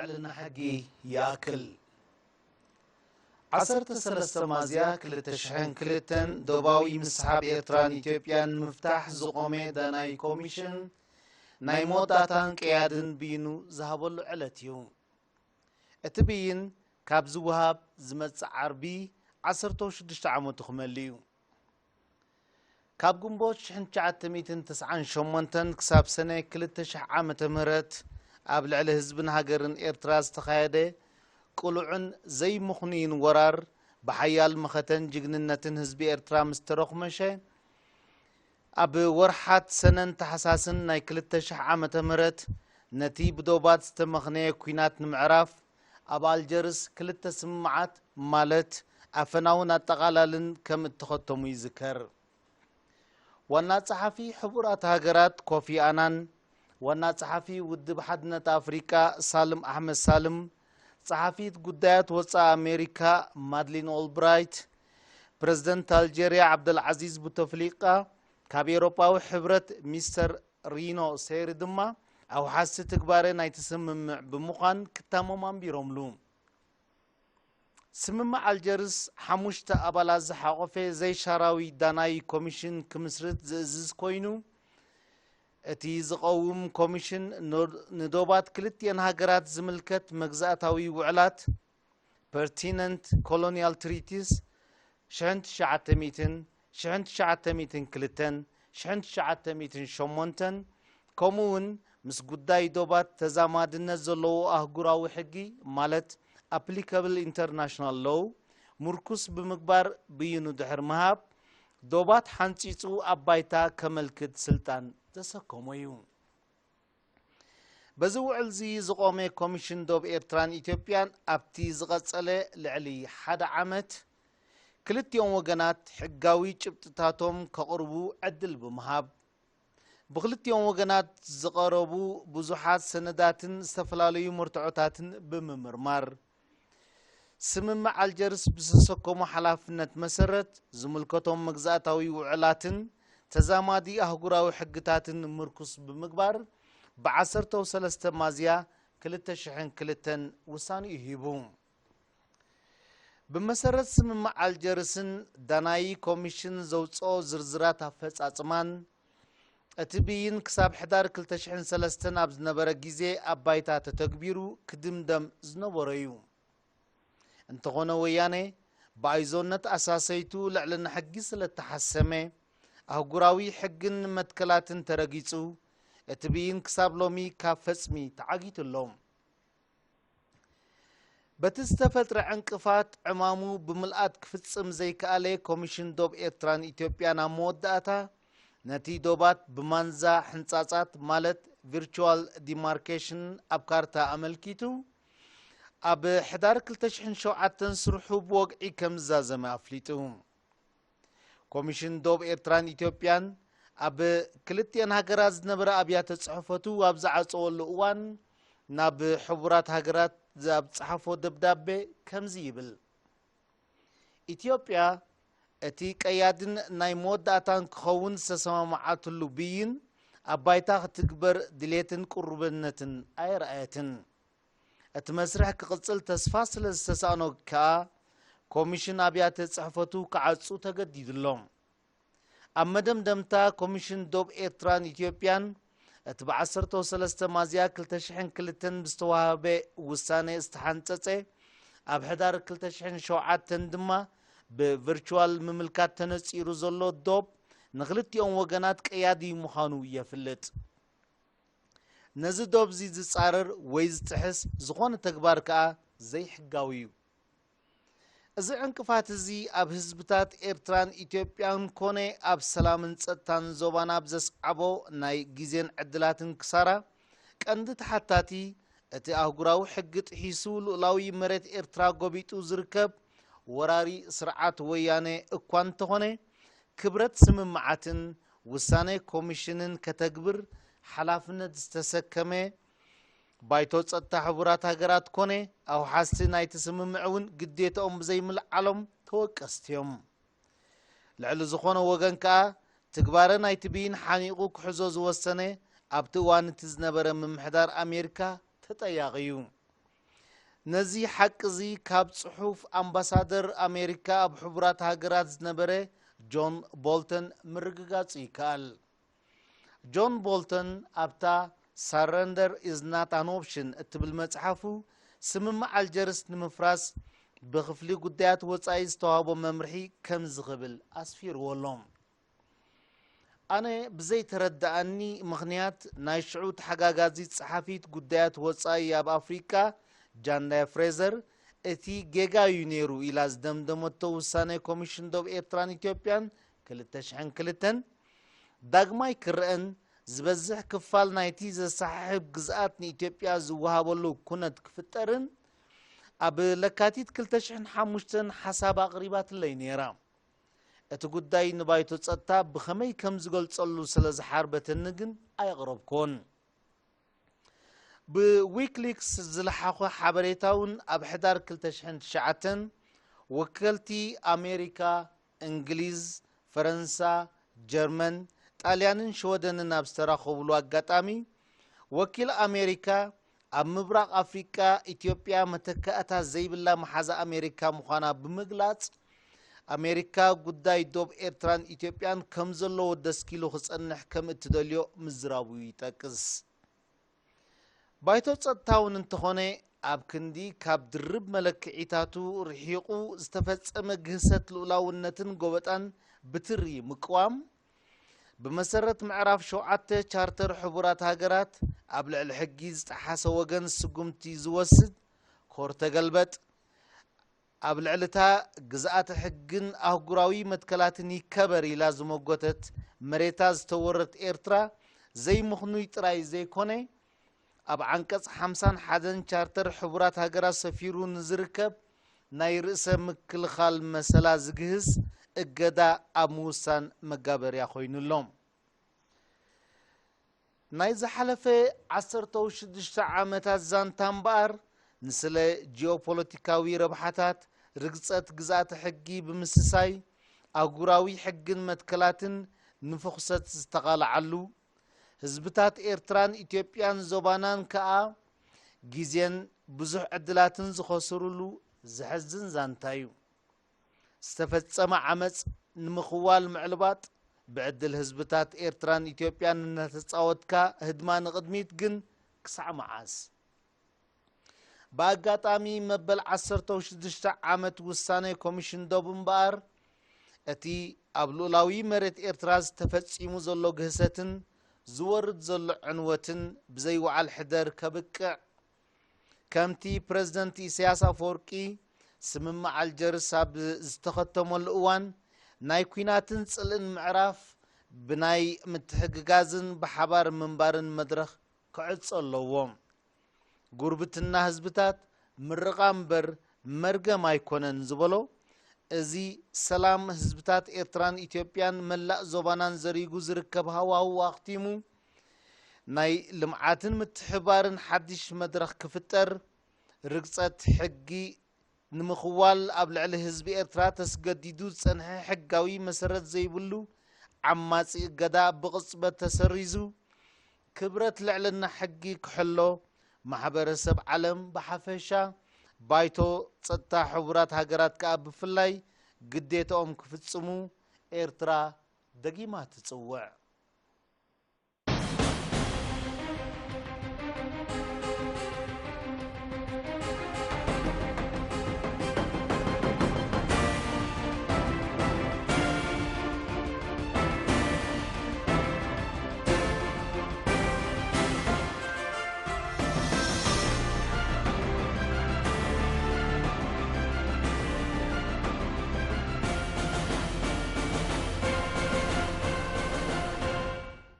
ልዕልና ሕጊ ይኣክል። ዓሰርተ ሰለስተ ሚያዝያ ክልተ ሽሕን ክልተን ዶባዊ ምስሓብ ኤርትራን ኢትዮጵያን ንምፍታሕ ዝቖመ ዳናይ ኮሚሽን ናይ መወዳእታን ቀያድን ብይኑ ዝሃበሉ ዕለት እዩ። እቲ ብይን ካብ ዝወሃብ ዝመጽእ ዓርቢ ዓሰርተ ሽዱሽተ ዓመቱ ክመልእ እዩ። ካብ ግንቦት ሽሕን ትሽዓተ ሚእትን ተስዓን ሸሞንተን ክሳብ ሰነ ክልተ ሽሕ ዓመተ ምህረት ኣብ ልዕሊ ህዝብን ሃገርን ኤርትራ ዝተኻየደ ቅሉዕን ዘይምኽኑይን ወራር ብሓያል መኸተን ጅግንነትን ህዝቢ ኤርትራ ምስ ተረኹመሸ፣ ኣብ ወርሓት ሰነን ታሕሳስን ናይ ክልተ ሽሕ ዓመተ ምህረት ነቲ ብዶባት ዝተመኽነየ ኲናት ንምዕራፍ ኣብ ኣልጀርስ ክልተ ስምምዓት ማለት ኣፈናውን ኣጠቓላልን ከም እተኸተሙ ይዝከር። ዋና ጸሓፊ ሕቡራት ሃገራት ኮፊ ኣናን፣ ዋና ጸሓፊ ውድብ ሓድነት ኣፍሪቃ ሳልም ኣሕመድ ሳልም፣ ጸሓፊት ጉዳያት ወጻኢ ኣሜሪካ ማድሊን ኦልብራይት፣ ፕረዚደንት ኣልጀርያ ዓብደልዓዚዝ ቡተፍሊቃ፣ ካብ ኤውሮጳዊ ሕብረት ሚስተር ሪኖ ሴሪ ድማ ኣውሓስቲ ትግባረ ናይቲ ስምምዕ ብምዃን ክታሞም ኣንቢሮምሉ። ስምምዕ ኣልጀርስ ሓሙሽተ ኣባላት ዝሓቖፈ ዘይሻራዊ ዳናዪ ኮሚሽን ክምስርት ዝእዝዝ ኮይኑ፣ እቲ ዝቐውም ኮሚሽን ኖ-፣ ንዶባት ክልቲኤን ሃገራት ዝምልከት መግዛእታዊ ውዕላት፣ ፐርቲነንት ኮሎኒያል ትሪቲስ፣ ሽሕን ትሽዓተ ሚእትን፣ ሽሕን ትሽዓተ ሚእትን ክልተን፣ ሽሕን ትሽዓተ ሚእትን ሸሞንተን፣ ከምኡ እውን ምስ ጉዳይ ዶባት ተዛማድነት ዘለዎ ኣህጉራዊ ሕጊ ማለት ኣፕሊካብል ኢንተርናሽናል ሎው ምርኩስ ብምግባር ብይኑ ድሕሪ ምሃብ፣ ዶባት ሓንጺጹ ኣብ ባይታ ከመልክት ስልጣን ተሰከሞ እዩ። በዚ ውዕልዚ ዝቖመ ኮሚሽን ዶብ ኤርትራን ኢትዮጵያን ኣብቲ ዝቐጸለ ልዕሊ ሓደ ዓመት ክልቲኦም ወገናት ሕጋዊ ጭብጥታቶም ከቕርቡ ዕድል ብምሃብ፣ ብክልቲኦም ወገናት ዝቐረቡ ብዙሓት ሰነዳትን ዝተፈላለዩ መርትዖታትን ብምምርማር፣ ስምምዕ ኣልጀርስ ብዝተሰከሞ ሓላፍነት መሰረት፣ ዝምልከቶም መግዛእታዊ ውዕላትን ተዛማዲ ኣህጉራዊ ሕግታትን ምርኩስ ብምግባር፣ ብ ዓሰርተ ሰለስተ ሚያዝያ ክልተ ሽሕን ክልተን ውሳኔኡ ሂቡ። ብመሰረት ስምምዕ ኣልጀርስን ዳናዪ ኮሚሽን ዘውጽኦ ዝርዝራት ኣፈጻጽማን፣ እቲ ብይን ክሳብ ሕዳር ክልተ ሽሕን ሰለስተን ኣብ ዝነበረ ግዜ ኣብ ባይታ ተተግቢሩ ክድምደም ዝነበሮ እዩ። እንተኾነ ወያነ ብኣይዞነት ኣሳሰይቱ ልዕልና ሕጊ ስለ እተሓሰመ፣ ኣህጉራዊ ሕግን መትከላትን ተረጊጹ፣ እቲ ብይን ክሳብ ሎሚ ካብ ፈጽሚ ተዓጊቱ ኣሎ። በቲ ዝተፈጥረ ዕንቅፋት ዕማሙ ብምልኣት ክፍጽም ዘይከኣለ ኮሚሽን ዶብ ኤርትራን ኢትዮጵያን ኣብ መወዳእታ ነቲ ዶባት ብማንዛ ሕንጻጻት ማለት ቪርቹዋል ዲማርኬሽን ኣብ ካርታ ኣመልኪቱ ኣብ ሕዳር ክልተ ሽሕን ሸውዓተን ስርሑ ብወግዒ ከም ዝዛዘመ ኣፍሊጡ። ኮሚሽን ዶብ ኤርትራን ኢትዮጵያን ኣብ ክልቲኤን ሃገራት ዝነበረ ኣብያተ ጽሕፈቱ ኣብ ዝዓጸወሉ እዋን ናብ ሕቡራት ሃገራት ኣብ ዝጸሓፎ ደብዳቤ ከምዚ ይብል። ኢትዮጵያ እቲ ቀያድን ናይ መወዳእታን ክኸውን ዝተሰማማዓትሉ ብይን ኣብ ባይታ ክትግበር ድሌትን ቅሩብነትን ኣየርኣየትን። እቲ መስርሕ ክቕጽል ተስፋ ስለ ዝተሳእኖ ከኣ ኮሚሽን ኣብያተ ጽሕፈቱ ክዓጹ ተገዲዱ ኣሎ። ኣብ መደምደምታ ኮሚሽን ዶብ ኤርትራን ኢትዮጵያን እቲ ብ ዓሰርተ ሰለስተ ሚያዝያ ክልተ ሽሕን ክልተን ብዝተዋህበ ውሳኔ ዝተሓንጸጸ፣ ኣብ ሕዳር ክልተ ሽሕን ሸውዓተን ድማ ብቨርቹዋል ምምልካት ተነጺሩ ዘሎ ዶብ ንክልቲኦም ወገናት ቀያዲ ምዃኑ የፍልጥ። ነዚ ዶብዚ ዝጻረር ወይ ዝጥሕስ ዝኾነ ተግባር ከኣ ዘይሕጋዊ እዩ። እዚ ዕንቅፋት እዚ ኣብ ህዝብታት ኤርትራን ኢትዮጵያን ኮነ ኣብ ሰላምን ጸጥታን ዞባና ኣብ ዘስዓቦ ናይ ግዜን ዕድላትን ክሳራ ቀንዲ ተሓታቲ እቲ ኣህጉራዊ ሕጊ ጥሒሱ ልኡላዊ መሬት ኤርትራ ጎቢጡ ዝርከብ ወራሪ ስርዓት ወያነ እኳ እንተኾነ፣ ክብረት ስምምዓትን ውሳኔ ኮሚሽንን ከተግብር ሓላፍነት ዝተሰከመ ባይቶ ጸጥታ ሕቡራት ሃገራት ኮነ ኣውሓስቲ ናይቲ ስምምዕ እውን ግዴታኦም ብዘይምልዓሎም ተወቀስቲ እዮም። ልዕሊ ዝኾነ ወገን ከኣ ትግባረ ናይቲ ብይን ሓኒቑ ክሕዞ ዝወሰነ ኣብቲ እዋን እቲ ዝነበረ ምምሕዳር ኣሜሪካ ተጠያቒ እዩ። ነዚ ሓቂ እዚ ካብ ጽሑፍ ኣምባሳደር ኣሜሪካ ኣብ ሕቡራት ሃገራት ዝነበረ ጆን ቦልተን ምርግጋጹ ይከኣል። ጆን ቦልተን ኣብታ Surrender is not an option እትብል መጽሓፉ፣ ስምምዕ ኣልጀርስ ንምፍራስ ብክፍሊ ጉዳያት ወጻኢ ዝተዋህቦ መምርሒ ከምዚ ክብል ኣስፊርዎ ኣሎ። ኣነ ብዘይተረድኣኒ ምኽንያት፣ ናይ ሽዑ ተሓጋጋዚት ጸሓፊት ጉዳያት ወጻኢ ኣብ ኣፍሪቃ ጃንዳ ፍሬዘር፣ እቲ ጌጋ እዩ ነይሩ ኢላ ዝደምደመቶ ውሳነ ኮሚሽን ዶብ ኤርትራን ኢትዮጵያን ክልተ ሽሕን ክልተን ዳግማይ ክረአን፣ ዝበዝሕ ክፋል ናይቲ ዘሰሓሕብ ግዝኣት ንኢትዮጵያ ዝወሃበሉ ኩነት ክፍጠርን ኣብ ለካቲት ክልተ ሽሕን ሓሙሽተን ሓሳብ ኣቕሪባትለይ ነይራ። እቲ ጉዳይ ንባይቶ ጸጥታ ብኸመይ ከም ዝገልጸሉ ስለ ዝሓርበተኒ ግን ኣየቕረብኩዎን። ብዊኪሊክስ ዝለሓኾ ሓበሬታ እውን ኣብ ሕዳር ክልተ ሽሕን ትሽዓተን ወከልቲ ኣሜሪካ፣ እንግሊዝ፣ ፈረንሳ፣ ጀርመን፣ ጣልያንን ሽወደንን ኣብ ዝተራኸብሉ ኣጋጣሚ፣ ወኪል ኣሜሪካ ኣብ ምብራቕ ኣፍሪቃ ኢትዮጵያ መተካእታ ዘይብላ መሓዛ ኣሜሪካ ምዃና ብምግላጽ፣ ኣሜሪካ ጉዳይ ዶብ ኤርትራን ኢትዮጵያን ከም ዘለዎ ደስኪሉ ክጸንሕ ከም እትደልዮ ምዝራቡ ይጠቅስ። ባይቶ ጸጥታ እውን እንተኾነ፣ ኣብ ክንዲ ካብ ድርብ መለክዒታቱ ርሒቑ ዝተፈጸመ ግህሰት ልኡላውነትን ጎበጣን ብትሪ ምቅዋም፣ ብመሰረት ምዕራፍ ሸውዓተ ቻርተር ሕቡራት ሃገራት፣ ኣብ ልዕሊ ሕጊ ዝጠሓሰ ወገን ስጉምቲ ዝወስድ፣ ኮር ተገልበጥ፣ ኣብ ልዕሊ እታ ግዝኣተ ሕግን ኣህጉራዊ መትከላትን ይከበር ኢላ ዝመጎተት መሬታ ዝተወረት ኤርትራ ዘይምኽኑይ ጥራይ ዘይኮነ፣ ኣብ ዓንቀጽ ሓምሳን ሓደን ቻርተር ሕቡራት ሃገራት ሰፊሩ ንዝርከብ ናይ ርእሰ ምክልኻል መሰላ ዝግህስ እገዳ ኣብ ምውሳን መጋበርያ ኮይኑ ኣሎ። ናይ ዝሓለፈ ዓሰርተ ሽዱሽተ ዓመታት ዛንታ እምበኣር፣ ንስለ ጂኦፖለቲካዊ ረብሓታት፣ ርግጸት ግዝኣተ ሕጊ ብምስሳይ፣ ኣህጉራዊ ሕግን መትከላትን ንፍኹሰት ዝተቓልዓሉ፣ ህዝብታት ኤርትራን ኢትዮጵያን ዞባናን ከኣ ግዜን ብዙሕ ዕድላትን ዝኸስሩሉ ዘሕዝን ዛንታ እዩ። ዝተፈጸመ ዓመጽ ንምኽዋል ምዕልባጥ፣ ብዕድል ህዝብታት ኤርትራን ኢትዮጵያን እናተጻወትካ ህድማ ንቕድሚት ግን ክሳዕ መዓስ? ብኣጋጣሚ መበል ዓሰርተ ሽዱሽተ ዓመት ውሳነ ኮሚሽን ዶብ እምበኣር፣ እቲ ኣብ ልኡላዊ መሬት ኤርትራ ዝተፈጺሙ ዘሎ ግህሰትን ዝወርድ ዘሎ ዕንወትን ብዘይ ወዓል ሕደር ከብቅዕ፣ ከምቲ ፕረዚደንት ኢሳያስ ኣፈወርቂ ስምምዕ ኣልጀርስ ኣብ ዝተኸተመሉ እዋን፣ ናይ ኲናትን ጽልእን ምዕራፍ ብናይ ምትሕግጋዝን ብሓባር ምንባርን መድረኽ ክዕጾ ኣለዎ። ጉርብትና ህዝብታት ምርቓ እምበር መርገም ኣይኮነን ዝበሎ፣ እዚ ሰላም ህዝብታት ኤርትራን ኢትዮጵያን መላእ ዞባናን ዘሪጉ ዝርከብ ሃዋህው ኣኽቲሙ፣ ናይ ልምዓትን ምትሕብባርን ሓድሽ መድረኽ ክፍጠር፣ ርግጸት ሕጊ ንምኽዋል ኣብ ልዕሊ ህዝቢ ኤርትራ ተስገዲዱ ዝጸንሐ ሕጋዊ መሰረት ዘይብሉ ዓማጺ እገዳ ብቕጽበት ተሰሪዙ፣ ክብረት ልዕልና ሕጊ ክሕሎ፣ ማሕበረሰብ ዓለም ብሓፈሻ፣ ባይቶ ጸጥታ ሕቡራት ሃገራት ከኣ ብፍላይ ግዴታኦም ክፍጽሙ ኤርትራ ደጊማ ትጽውዕ።